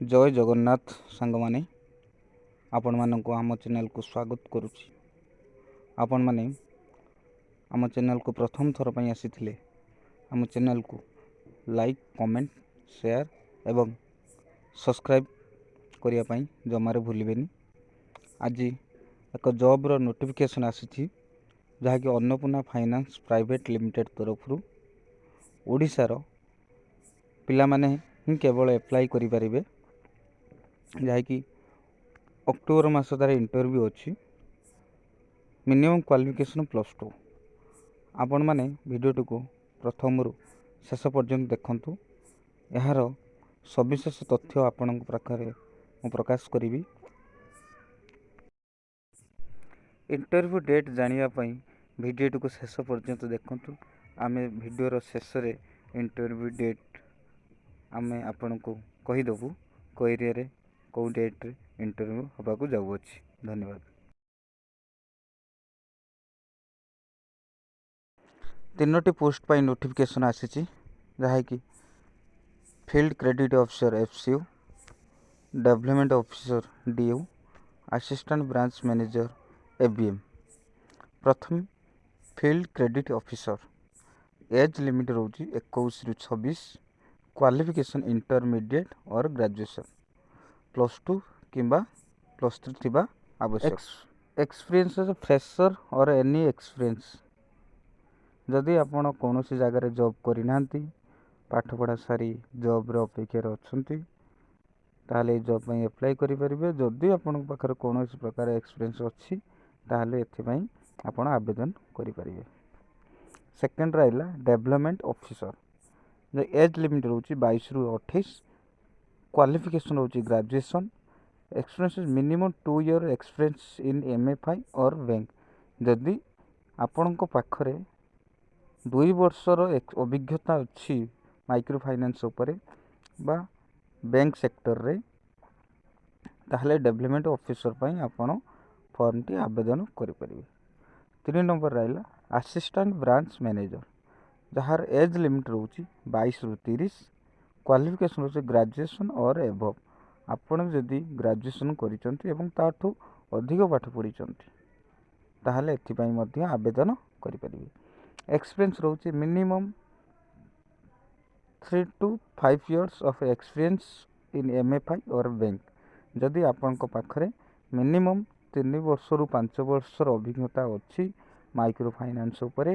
ଜୟ ଜଗନ୍ନାଥ ସାଙ୍ଗମାନେ, ଆପଣମାନଙ୍କୁ ଆମ ଚ୍ୟାନେଲକୁ ସ୍ୱାଗତ କରୁଛି। ଆପଣମାନେ ଆମ ଚ୍ୟାନେଲକୁ ପ୍ରଥମ ଥର ପାଇଁ ଆସିଥିଲେ ଆମ ଚ୍ୟାନେଲକୁ ଲାଇକ୍, କମେଣ୍ଟ, ସେୟାର ଏବଂ ସବସ୍କ୍ରାଇବ୍ କରିବା ପାଇଁ ଜମାରୁ ଭୁଲିବେନି। ଆଜି ଏକ ଜବ୍ର ନୋଟିଫିକେସନ୍ ଆସିଛି, ଯାହାକି ଅନ୍ନପୂର୍ଣ୍ଣା ଫାଇନାନ୍ସ ପ୍ରାଇଭେଟ୍ ଲିମିଟେଡ଼୍ ତରଫରୁ। ଓଡ଼ିଶାର ପିଲାମାନେ ହିଁ କେବଳ ଆପ୍ଲାଏ କରିପାରିବେ, ଯାହାକି ଅକ୍ଟୋବର ମାସ ତା'ର ଇଣ୍ଟରଭ୍ୟୁ ଅଛି। Minimum qualification +2। ଆପଣମାନେ ଭିଡ଼ିଓଟିକୁ ପ୍ରଥମରୁ ଶେଷ ପର୍ଯ୍ୟନ୍ତ ଦେଖନ୍ତୁ। ଏହାର ସବିଶେଷ ତଥ୍ୟ ଆପଣଙ୍କ ପାଖରେ ମୁଁ ପ୍ରକାଶ କରିବି। ଇଣ୍ଟରଭ୍ୟୁ ଡେଟ୍ ଜାଣିବା ପାଇଁ ଭିଡ଼ିଓଟିକୁ ଶେଷ ପର୍ଯ୍ୟନ୍ତ ଦେଖନ୍ତୁ। ଆମେ ଭିଡ଼ିଓର ଶେଷରେ ଇଣ୍ଟରଭ୍ୟୁ ଡେଟ୍ ଆମେ ଆପଣଙ୍କୁ କହିଦେବୁ, କେଉଁ ଏରିଆରେ କେଉଁ ଡେଟ୍ରେ ଇଣ୍ଟରଭ୍ୟୁ ହେବାକୁ ଯାଉଅଛି। ଧନ୍ୟବାଦ। ତିନୋଟି ପୋଷ୍ଟ ପାଇଁ ନୋଟିଫିକେସନ୍ ଆସିଛି, ଯାହାକି field credit officer FCU, development officer DO, assistant branch manager ABM। ପ୍ରଥମେ field credit officer. Age limit ରହୁଛି 21ରୁ 26। Qualification intermediate or graduation, +2 କିମ୍ବା +3 ଥିବା ଆବଶ୍ୟକ। Experience fresher or any experience। ଯଦି ଆପଣ କୌଣସି ଜାଗାରେ ଜବ୍ କରିନାହାନ୍ତି, ପାଠପଢ଼ା ସାରି ଜବ୍ର ଅପେକ୍ଷାରେ ଅଛନ୍ତି, ତାହେଲେ ଏଇ ଜବ୍ ପାଇଁ ଆପ୍ଲାଏ କରିପାରିବେ। ଯଦି ଆପଣଙ୍କ ପାଖରେ କୌଣସି ପ୍ରକାର ଏକ୍ସପିରିଏନ୍ସ ଅଛି, ତାହେଲେ ଏଥିପାଇଁ ଆପଣ ଆବେଦନ କରିପାରିବେ। ସେକେଣ୍ଡ ରହିଲା ଡେଭଲପମେଣ୍ଟ ଅଫିସର। ଏଜ୍ ଲିମିଟ୍ ରହୁଛି 22ରୁ 28। କ୍ୱାଲିଫିକେସନ୍ ରହୁଛି graduation. Experience minimum 2 year experience in MFI or bank। ଯଦି ଆପଣଙ୍କ ପାଖରେ 2 ବର୍ଷର ଅଭିଜ୍ଞତା ଅଛି ମାଇକ୍ରୋ ଫାଇନାନ୍ସ ଉପରେ ବା ବ୍ୟାଙ୍କ ସେକ୍ଟରରେ, ତାହେଲେ ଡେଭଲପମେଣ୍ଟ ଅଫିସର ପାଇଁ ଆପଣ ଫର୍ମଟି ଆବେଦନ କରିପାରିବେ। 3 ନମ୍ବର ରହିଲା ଆସିଷ୍ଟାଣ୍ଟ ବ୍ରାଞ୍ଚ ମ୍ୟାନେଜର, ଯାହାର ଏଜ୍ ଲିମିଟ୍ ରହୁଛି 22ରୁ 30। କ୍ୱାଲିଫିକେସନ୍ ରହୁଛି ଗ୍ରାଜୁଏସନ୍ ଅର୍ ଏବଭ୍। ଆପଣ ଯଦି ଗ୍ରାଜୁଏସନ୍ କରିଛନ୍ତି ଏବଂ ତାଠୁ ଅଧିକ ପାଠ ପଢ଼ିଛନ୍ତି, ତାହେଲେ ଏଥିପାଇଁ ମଧ୍ୟ ଆବେଦନ କରିପାରିବେ। ଏକ୍ସପିରିଏନ୍ସ ରହୁଛି minimum 3 to 5 years of experience in MFI or bank। ଯଦି ଆପଣଙ୍କ ପାଖରେ ମିନିମମ୍ 3 ବର୍ଷରୁ 5 ବର୍ଷର ଅଭିଜ୍ଞତା ଅଛି ମାଇକ୍ରୋ ଫାଇନାନ୍ସ ଉପରେ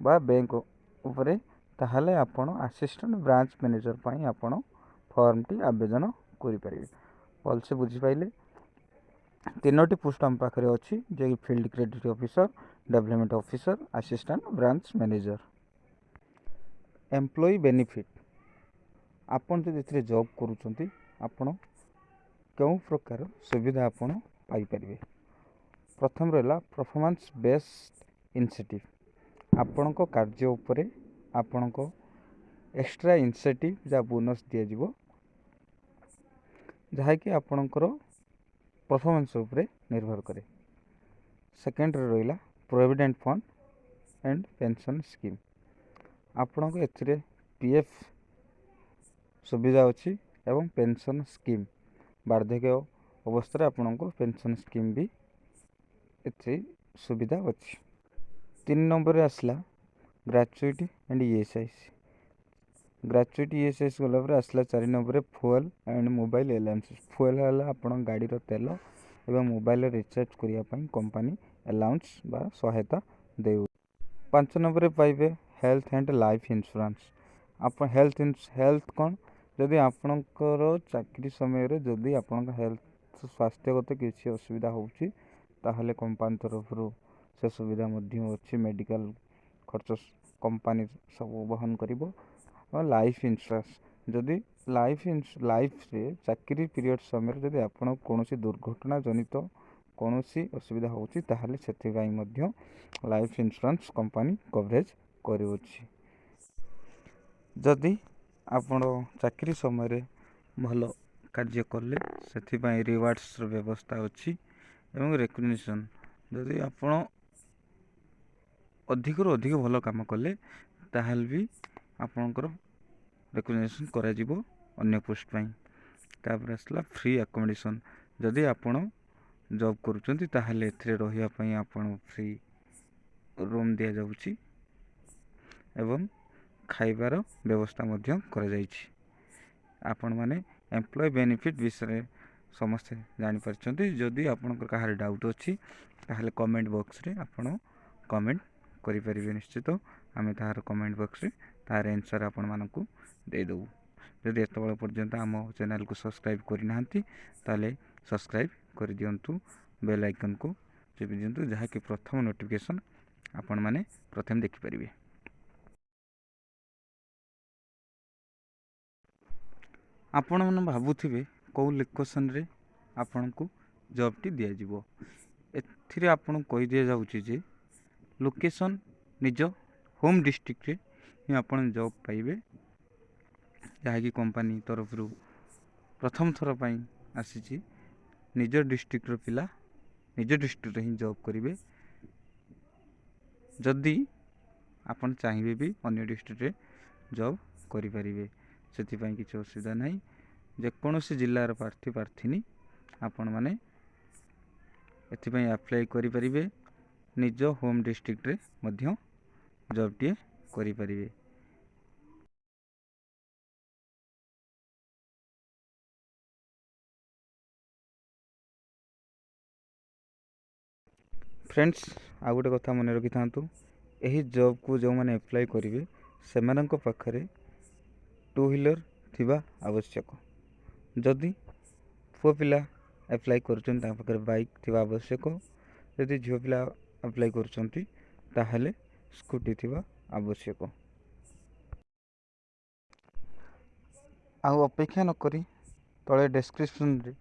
ବା ବ୍ୟାଙ୍କ ଉପରେ, ତାହେଲେ ଆପଣ ଆସିଷ୍ଟାଣ୍ଟ ବ୍ରାଞ୍ଚ ମ୍ୟାନେଜର ପାଇଁ ଆପଣ ଫର୍ମଟି ଆବେଦନ କରିପାରିବେ। ଭଲସେ ବୁଝିପାରିଲେ? ତିନୋଟି ପୋଷ୍ଟ ଆମ ପାଖରେ ଅଛି, ଯିଏକି field credit officer, development officer, assistant branch manager। Employee benefit। ଆପଣ ଯଦି ଏଥିରେ ଜବ୍ କରୁଛନ୍ତି, ଆପଣ କେଉଁ ପ୍ରକାର ସୁବିଧା ଆପଣ ପାଇପାରିବେ? ପ୍ରଥମ ରହିଲା ପରଫର୍ମାନ୍ସ ବେସ୍ଡ ଇନସେଣ୍ଟିଭ୍। ଆପଣଙ୍କ କାର୍ଯ୍ୟ ଉପରେ ଆପଣଙ୍କ ଏକ୍ସଟ୍ରା ଇନସେଣ୍ଟିଭ୍ ଯାହା ବୋନସ୍ ଦିଆଯିବ, ଯାହାକି ଆପଣଙ୍କର ପରଫର୍ମାନ୍ସ ଉପରେ ନିର୍ଭର କରେ। ସେକେଣ୍ଡରେ ରହିଲା provident fund and pension scheme। ଆପଣଙ୍କ ଏଥିରେ ପିଏଫ୍ ସୁବିଧା ଅଛି ଏବଂ ପେନସନ୍ ସ୍କିମ୍, ବାର୍ଦ୍ଧକ୍ୟ ଅବସ୍ଥାରେ ଆପଣଙ୍କୁ ପେନସନ୍ ସ୍କିମ୍ ବି ଏଥିରେ ସୁବିଧା ଅଛି। 3 ନମ୍ବରରେ ଆସିଲା gratuity and ESIC। Gratuity, ESIC ଗଲା ପରେ ଆସିଲା 4 ନମ୍ବରରେ fuel and mobile allowance। Fuel ହେଲା ଆପଣଙ୍କ ଗାଡ଼ିର ତେଲ ଏବଂ ମୋବାଇଲ ରିଚାର୍ଜ କରିବା ପାଇଁ କମ୍ପାନୀ ଆଲାଉନ୍ସ ବା ସହାୟତା ଦେଉ। 5 ନମ୍ବରରେ ପାଇବେ ହେଲ୍ଥ ଆଣ୍ଡ ଲାଇଫ୍ ଇନ୍ସୁରାନ୍ସ। ଆପଣ ହେଲ୍ଥ ହେଲ୍ଥ କ'ଣ? ଯଦି ଆପଣଙ୍କର ଚାକିରି ସମୟରେ ଯଦି ଆପଣଙ୍କ ହେଲ୍ଥ, ସ୍ୱାସ୍ଥ୍ୟଗତ କିଛି ଅସୁବିଧା ହେଉଛି, ତାହେଲେ କମ୍ପାନୀ ତରଫରୁ ସେ ସୁବିଧା ମଧ୍ୟ ଅଛି। ମେଡ଼ିକାଲ ଖର୍ଚ୍ଚ କମ୍ପାନୀ ସବୁ ବହନ କରିବ। ଲାଇଫ୍ ଇନ୍ସୁରାନ୍ସ, ଯଦି ଲାଇଫ୍ରେ ଚାକିରି ପିରିୟଡ଼ ସମୟରେ ଯଦି ଆପଣ କୌଣସି ଦୁର୍ଘଟଣା ଜନିତ କୌଣସି ଅସୁବିଧା ହେଉଛି, ତାହେଲେ ସେଥିପାଇଁ ମଧ୍ୟ ଲାଇଫ୍ ଇନ୍ସୁରାନ୍ସ କମ୍ପାନୀ କଭରେଜ୍ କରୁଅଛି। ଯଦି ଆପଣ ଚାକିରି ସମୟରେ ଭଲ କାର୍ଯ୍ୟ କଲେ, ସେଥିପାଇଁ ରିୱାର୍ଡ଼ସର ବ୍ୟବସ୍ଥା ଅଛି ଏବଂ ରେକଗ୍ନିସନ୍। ଯଦି ଆପଣ ଅଧିକରୁ ଅଧିକ ଭଲ କାମ କଲେ, ତାହେଲେ ବି ଆପଣଙ୍କର ରେକଗ୍ନିସନ୍ କରାଯିବ ଅନ୍ୟ ପୋଷ୍ଟ ପାଇଁ। ତାପରେ ଆସିଲା ଫ୍ରି ଆକୋମୋଡେସନ୍। ଯଦି ଆପଣ ଜବ୍ କରୁଛନ୍ତି, ତାହେଲେ ଏଥିରେ ରହିବା ପାଇଁ ଆପଣ ଫ୍ରି ରୁମ୍ ଦିଆଯାଉଛି ଏବଂ ଖାଇବାର ବ୍ୟବସ୍ଥା ମଧ୍ୟ କରାଯାଇଛି। ଆପଣମାନେ ଏମ୍ପ୍ଲୟ ବେନିଫିଟ୍ ବିଷୟରେ ସମସ୍ତେ ଜାଣିପାରିଛନ୍ତି। ଯଦି ଆପଣଙ୍କର କାହାର ଡାଉଟ୍ ଅଛି, ତାହେଲେ କମେଣ୍ଟ ବକ୍ସରେ ଆପଣ କମେଣ୍ଟ କରିପାରିବେ। ନିଶ୍ଚିତ ଆମେ ତାହାର କମେଣ୍ଟ ବକ୍ସରେ ତାହାର ଆନ୍ସର୍ ଆପଣମାନଙ୍କୁ ଦେଇଦେବୁ। ଯଦି ଏତେବେଳ ପର୍ଯ୍ୟନ୍ତ ଆମ ଚ୍ୟାନେଲକୁ ସବସ୍କ୍ରାଇବ୍ କରିନାହାନ୍ତି, ତାହେଲେ ସବସ୍କ୍ରାଇବ୍ କରିଦିଅନ୍ତୁ, ବେଲ୍ ଆଇକନ୍କୁ ଚିପି ଦିଅନ୍ତୁ, ଯାହାକି ପ୍ରଥମ ନୋଟିଫିକେସନ୍ ଆପଣମାନେ ପ୍ରଥମେ ଦେଖିପାରିବେ। ଆପଣମାନେ ଭାବୁଥିବେ କେଉଁ ଲୋକେସନ୍ରେ ଆପଣଙ୍କୁ ଜବ୍ଟି ଦିଆଯିବ। ଏଥିରେ ଆପଣଙ୍କୁ କହିଦିଆଯାଉଛି ଯେ ଲୋକେସନ୍ ନିଜ ହୋମ୍ ଡିଷ୍ଟ୍ରିକ୍ଟରେ ହିଁ ଆପଣ ଜବ୍ ପାଇବେ, ଯାହାକି କମ୍ପାନୀ ତରଫରୁ ପ୍ରଥମ ଥର ପାଇଁ ଆସିଛି। ନିଜ ଡିଷ୍ଟ୍ରିକ୍ଟର ପିଲା ନିଜ ଡିଷ୍ଟ୍ରିକ୍ଟରେ ହିଁ ଜବ୍ କରିବେ। ଯଦି ଆପଣ ଚାହିଁବେ ବି ଅନ୍ୟ ଡିଷ୍ଟ୍ରିକ୍ଟରେ ଜବ୍ କରିପାରିବେ, ସେଥିପାଇଁ କିଛି ଅସୁବିଧା ନାହିଁ। ଯେକୌଣସି ଜିଲ୍ଲାର ପ୍ରାର୍ଥୀ ପ୍ରାର୍ଥିନୀ ଆପଣମାନେ ଏଥିପାଇଁ ଆପ୍ଲାଏ କରିପାରିବେ। ନିଜ ହୋମ୍ ଡିଷ୍ଟ୍ରିକ୍ଟରେ ମଧ୍ୟ ଜବ୍ଟିଏ କରିପାରିବେ। ଫ୍ରେଣ୍ଡସ୍, ଆଉ ଗୋଟେ କଥା ମନେ ରଖିଥାନ୍ତୁ, ଏହି ଜବ୍କୁ ଯେଉଁମାନେ ଆପ୍ଲାଏ କରିବେ, ସେମାନଙ୍କ ପାଖରେ ଟୁ ହ୍ୱିଲର୍ ଥିବା ଆବଶ୍ୟକ। ଯଦି ପୁଅ ପିଲା ଆପ୍ଲାଏ କରୁଛନ୍ତି, ତାଙ୍କ ପାଖରେ ବାଇକ୍ ଥିବା ଆବଶ୍ୟକ। ଯଦି ଝିଅ ପିଲା ଆପ୍ଲାଏ କରୁଛନ୍ତି, ତାହେଲେ ସ୍କୁଟି ଥିବା ଆବଶ୍ୟକ। ଆଉ ଅପେକ୍ଷା ନକରି ତଳେ ଡେସ୍କ୍ରିପସନ୍ରେ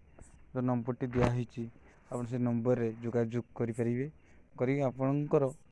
ଯେଉଁ ନମ୍ବରଟି ଦିଆହେଇଛି, ଆପଣ ସେ ନମ୍ବରରେ ଯୋଗାଯୋଗ କରିପାରିବେ, କରିକି ଆପଣଙ୍କର